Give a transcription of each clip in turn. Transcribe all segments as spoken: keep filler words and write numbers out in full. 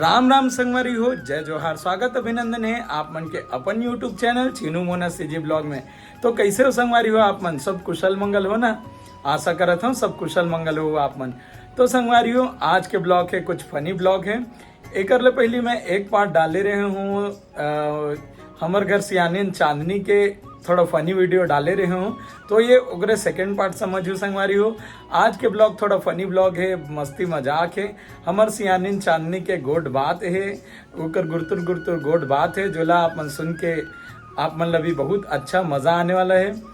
राम राम संगवारी हो, जय जोहार, स्वागत अभिनंदन हे आप मन के अपन YouTube channel Chinu Mona CG blog में। तो कैसे हो संगवारी हो आप मन, सब कुशल मंगल हो ना? आशा करत हूँ सब कुशल मंगल हो आप मन। तो संगवारी हो, आज के ब्लॉग हे कुछ फनी ब्लॉग हे। एकर ले पहली मैं एक पार्ट डाले रहे हूँ, अ, हमर घर सियानिन चांदनी के थोड़ा फनी वीडियो डाले रहे हूँ, तो ये ओकरे सेकंड पार्ट समझू संगवारी हो। आज के ब्लॉग थोड़ा फनी ब्लॉग हे, मस्ती मजाक हे। हमर सियानिन चांदनी के गोठ बात हे, ओकर गुरतुर गुरतुर गोठ बात हे, जोला आप मन सुन के आप मन ला भी बहुत अच्छा मजा आने वाला हे।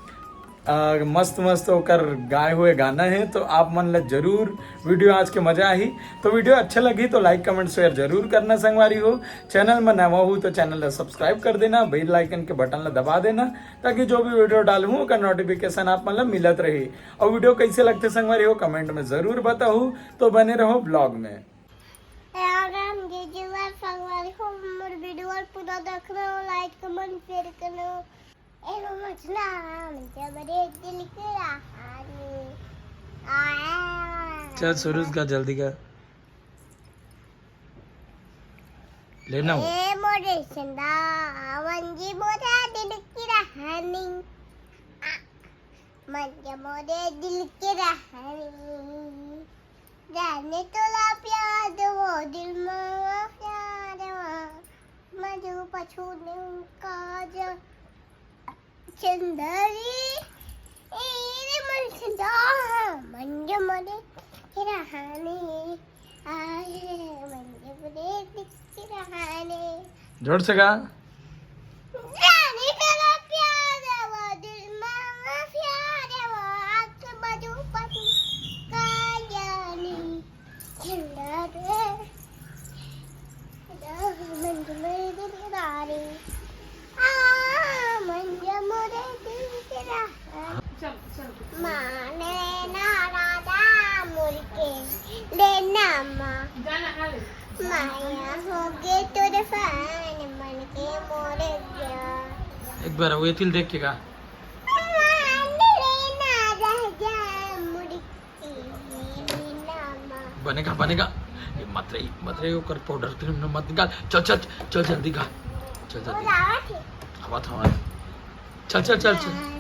अ, मस्त मस्त ओकर गाए हुए गाना हे, तो आप मन ला जरूर वीडियो आज के मजा आही। तो वीडियो अच्छा लगी तो लाइक कमेंट शेयर जरूर करना संगवारी हो। चैनल में नवा हो तो चैनल ला सब्सक्राइब कर देना, बेल आइकन के बटन ला दबा देना, ताकि जो भी वीडियो डालूँ ओकर नोटिफिकेशन आप मन ला मिलत रही। और वीडियो कैसे लगथे संगवारी हो, कमेंट में जरूर बताहू। तो बने रहो ब्लॉग में। राम राम, जय जोहार संगवारी हो, मोर वीडियो पूरा देखना, लाइक कमेंट शेयर करना। एगो मछला, हम जबरे दिल के रहानी। आया। चल सुरुज का जल्दी का। लेना हो। ए मोरे चंदा, मंजी मोरा दिल की रहानी। आ, मंजी मोरे दिल की रहानी। जाने तोला प्यार देवो दिल मा प्यार देवो। मजू पछू ने का जा। चंदरी, ए रे मन चंदा, मंज मरे रहाने, आए मंज मरे दिख रहाने। जोर से गा। जाने तेरा प्यार है वो दिल में प्यार है वो आँख बाजू पतली का जाने। माने ना राजा मुरके लेना माँ। माया होगे तोरे फैन मन के मोरे गया। एक बार वो तिल देख के गा। माने ना राजा मुरके बनेगा, बनेगा। ये मत रही, मत रही, ओकर पाउडर क्रीम न मत निकाल। चल, चल, चल, जल्दी गा। चल, जल्दी। आवा था, आवा था। चल, चल, चल, चल।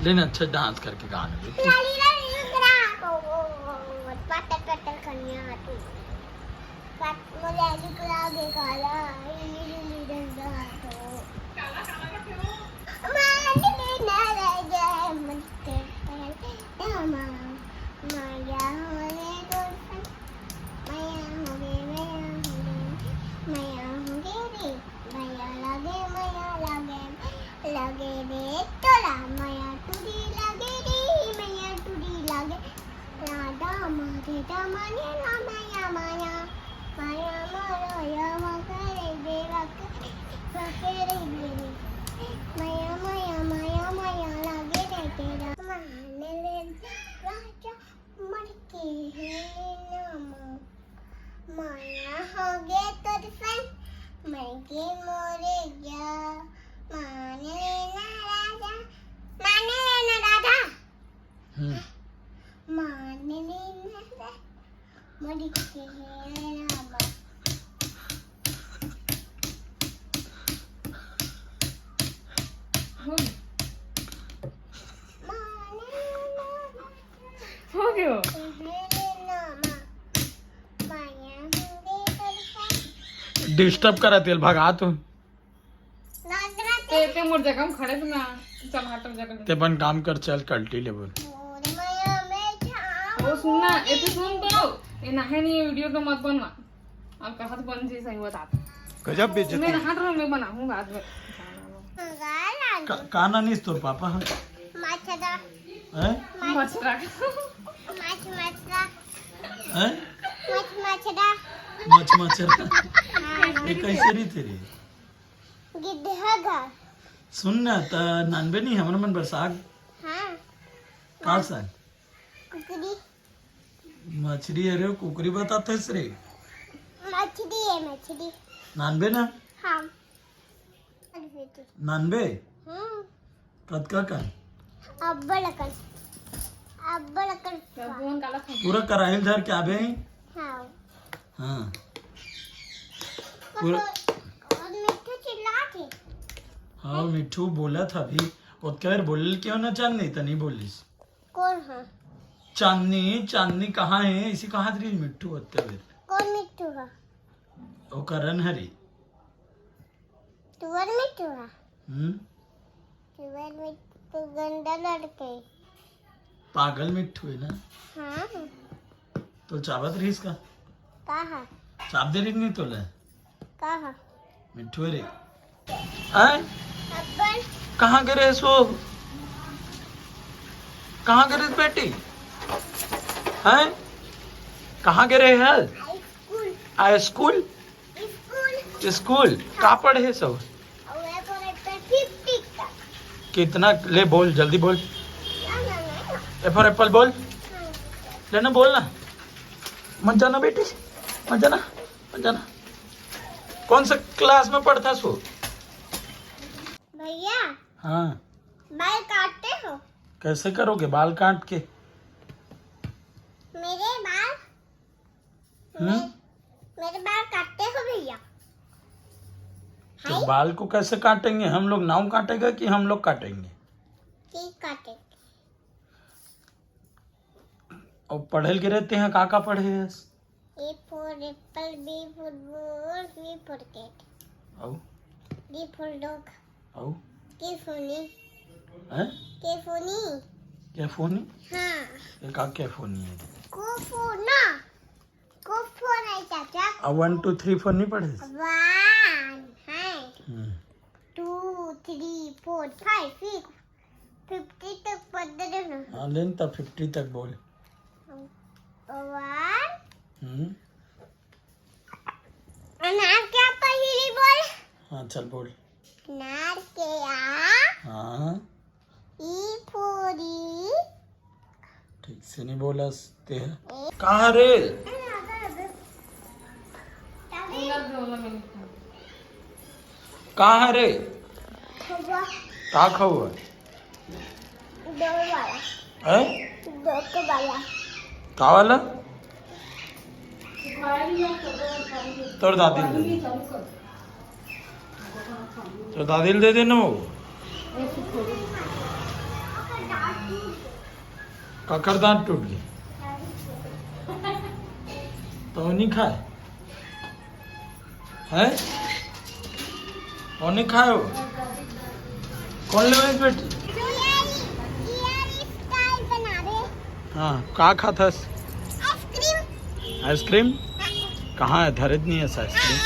लेना, अच्छा डांस करके गाना। पट, पट, पट करने आती। पट, मुझे निकला दिखाला, इली, इली, डंडा तो। माया होगे तोरे फैन, माया होगे, माया होगे, माया होगे, माया होगे रे, माया लागे, माया लागे, लागे रे तोला, माया टूरी लागे रे, माया टूरी लागे। राधा मारे दा माने ला माया माया, माया मारो या वकरे दे वकरे, वकरे दे रे। माया माया माया माया लागे रे तेरा। माने ले राजा मर के है नाम। माया होगे तोरे फैन, मर के मोरे गया। माने लेना राजा, माने लेना राजा। हम्म। माने लेना राजा, मर के है नाम। हो गया। माने लेना राजा। हो गयो। डिस्टर्ब करा तेल भगा तू। ते, ते मोर जगह में खड़े ना, टमाटर जगह ते अपन काम कर, चल कल्टी ले बोल। वो सुनना, ये तो सुन तो, ये ना है नहीं, ये वीडियो तो मत बनवा। अब कहा तो बन जी सही बता। गजब बेइज्जती। मैं हाथ में बनाऊंगा आज मैं। का, का नानी तोर पापा है? मछरा। हैं? मछरा। मछ मछरा। हैं? मछ मछरा। मछ मछरा। हाँ। ये कैसे रही तेरी? गिद्धहा घर। सुन ना, त नानबे नहीं हमर मन बर साग? हाँ। का साग? कुकरी। मछरी, अरे कुकरी बताते रे। मछरी है, मछरी। नानबे ना? हाँ। नानबे? हम्म। कतका कन? अब्बड़ अकन। अब्बड़ अकन। पूरा कराही ल धर के आबे। हाँ। हाँ। पूरा। और मिट्ठू चिल्लात हे। हाँ, मिट्ठू बोलत हे अभी। ओतके बेर बोले ल क्यों ना चांदनी, त नहीं बोलिस। कोन हा? चांदनी, चांदनी कहाँ हे? इसे कहत रहिस मिट्ठू ओतके बेर। कोन मिट्ठू हा? ओ करण हरे। तुंहर मिट्ठू हा? हम्म। तुंहर मिट्ठू गंदा लड़के। पागल मिट्ठू हे ना? हाँ। तोला चाबत रहिस का? का हा? चाब दे रहिस नहीं तोला? का हा? मिट्ठू हे रे। हैं? अब्बड़। कहाँ गे रहे सो? कहाँ गे रहे बेटी? हैं? कहाँ गे रहे हे? स्कूल। आ, स्कूल? स्कूल। स्कूल? का पढ़े सब? अउ ए पर एक पर फिफ्टी का। कितना? ले बोल, जल्दी बोल। ना, ना, ना, ना। A for apple बोल। हाँ। ले ना, बोल ना। मत जाना बेटी, मत जाना, मत जाना। कौन से क्लास में पढ़थस वो? भैया। हाँ। बाल काटते हो? कैसे करोगे बाल काट के? मेरे बाल हम्म? मे-, मेरे बाल काटते हो भैया? तो हाय? बाल को कैसे काटेंगे हम लोग? नाऊ काटेगा कि हम लोग काटेंगे? ठीक काटेंगे। और पढ़े के रहते हैं, का का पढ़े हस? A for apple, B for ball, C for cat। अउ? D for dog। अउ? K for knee। हैं? K for knee। K for knee? हाँ। ये का K for knee है? कोफोना। कोफोना है चाचा। अब one, two, three, four नहीं पढ़े? One है। हम्म। Two, three, four, five, six, fifty तक पढ़ दे ना। हाँ, लेन तब fifty तक बोल। One। हम्म। अनार क्या पहली बोल? हाँ, चल बोल। अनार के आ। हाँ। E for e। ठीक से नहीं बोलस ते ह। कहाँ रे? कहाँ रे? खौवा। का खौवा? दो वाला। हैं? दो के वाला। का वाला? तोर दादी ल दे दे। तोर दादी ल दे दे ना वो। काकर दांत टूट गए? तो नहीं खाए? हैं? और नहीं खाए हो? कौन ले बेटी? हाँ, का खाथस? आइसक्रीम। कहाँ है? धरे नहीं है आइसक्रीम।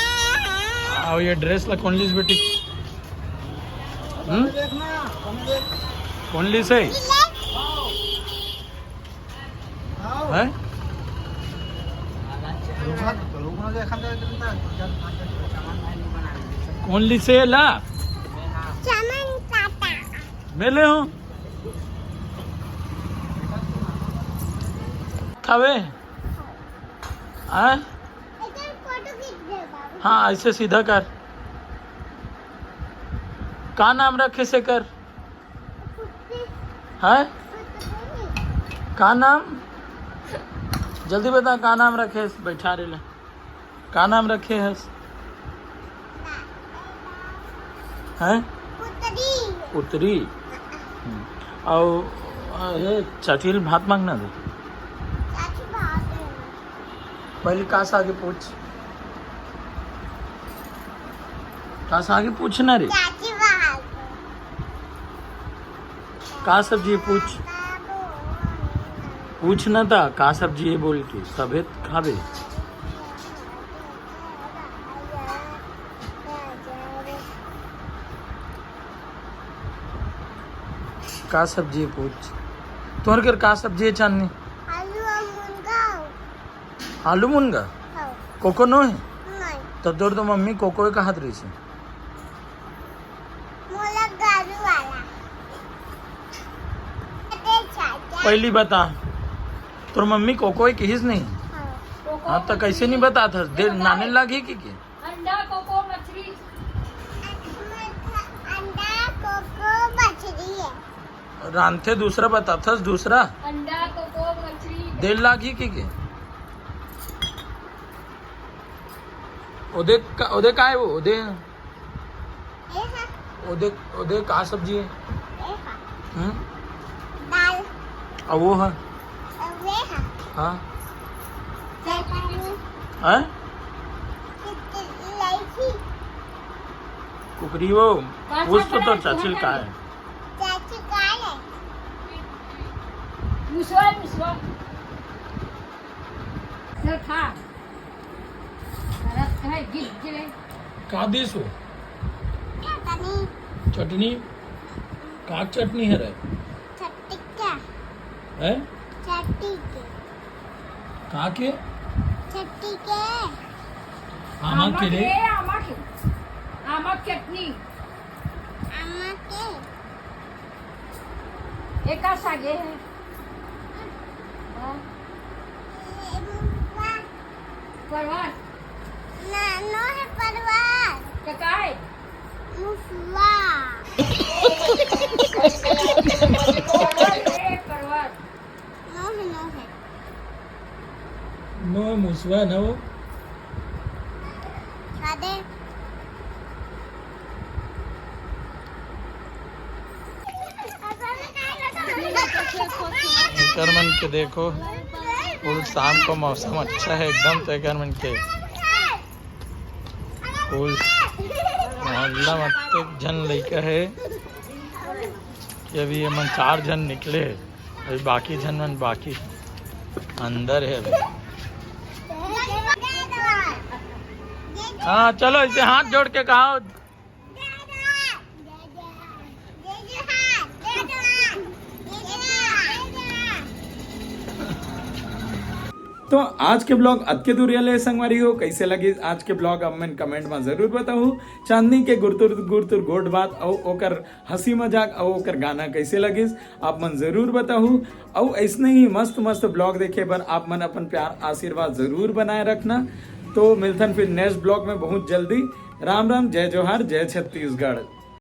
आओ, ये ड्रेस ला कौन लीस बेटी? हम्म? कौन लीस है? हैं? कौन लीस है ला? चमन पाता। मैं ले हूँ। खावे? हैं? इधर फोटो खींच दे बाबू। हाँ, ऐसे सीधा कर। का नाम रखे से कर? हैं? का नाम? जल्दी बता, का नाम रखे? बैठा रे ले। का नाम रखे हस? हैं? पुतरी। पुतरी? हम्म। अउ, अ, हे, चाची ल भात मांगना दे। चाची भात है। पहले का से आगे पूछ। का से आगे पूछना रे। चाची भात। का सब्जी पूछ? पूछ ना ता, का सब्जी है बोल के, तबे त खाबे। का सब्जी है पूछ? तोहर घर का सब्जी है चांदनी? आलू और मुनगा। आलू मुनगा? हाँ। कोको नो है? नहीं। तो तोर तो मम्मी कोको ही कहत रहिस हे। मोला गारू वाला। अरे चाचा। पहली बता, तोर मम्मी कोको ही किहिस नहीं? हाँ। हाँ, तो कैसे नहीं बतात हस? दे, नाने लागी कि के? अंडा, कोको, मछली। अंडा, कोको, मछली है। रांधथे दूसरा, बताथस दूसरा। अंडा, तेल लागी के के? ओदे का, ओदे का है वो? ओदे, ये है। ओदे, ओदे का सब्जी है? ये है। हम्म? दाल। और वो है? और ये है। हाँ। चटनी। हैं? इलायची। कुकरी वो, का पूछ तो, तो चाची का है? चाची का है? मुसवा, मुसवा। चल खा। रस है, गिर, गिरे। का देस हो? चटनी। चटनी? का चटनी है रे? चटनी क्या? हैं? चटनी के। का के? चटनी के। आमा के रे? आमा के, आमा के। आमा के चटनी। आमा के। एका सागे है। हाँ। परवार। ना, नो है परवार। तो का है? मुसवा। ए, परवार। नो है, नो है। नो है, मुसवा ना वो। खा दे। एकर मन के देखो, फुल शाम को मौसम अच्छा है एकदम, तो एकर मन के फुल मोहल्ला में अतेक झन लइका है कि अभी ये मन चार झन निकले है, अभी बाकी झन मन बाकी अंदर है अभी। हाँ, चलो इसे हाथ जोड़ के कहा। तो आज के ब्लॉग अतके दूर ले संगवारी हो, कैसे लगे आज के ब्लॉग, आप मन कमेंट में जरूर बताओ। चांदनी के गुरतुर गुरतुर गोठ बात अउ ओकर हंसी मजाक अउ ओकर गाना कैसे लगिस, आप मन जरूर बताओ। अउ ऐसने ही मस्त मस्त ब्लॉग देखे बर आप मन अपन प्यार आशीर्वाद जरूर बनाए रखना। तो मिलथन फिर नेक्स्ट ब्लॉग में बहुत जल्दी। राम राम, जय जोहार, जय छत्तीसगढ़।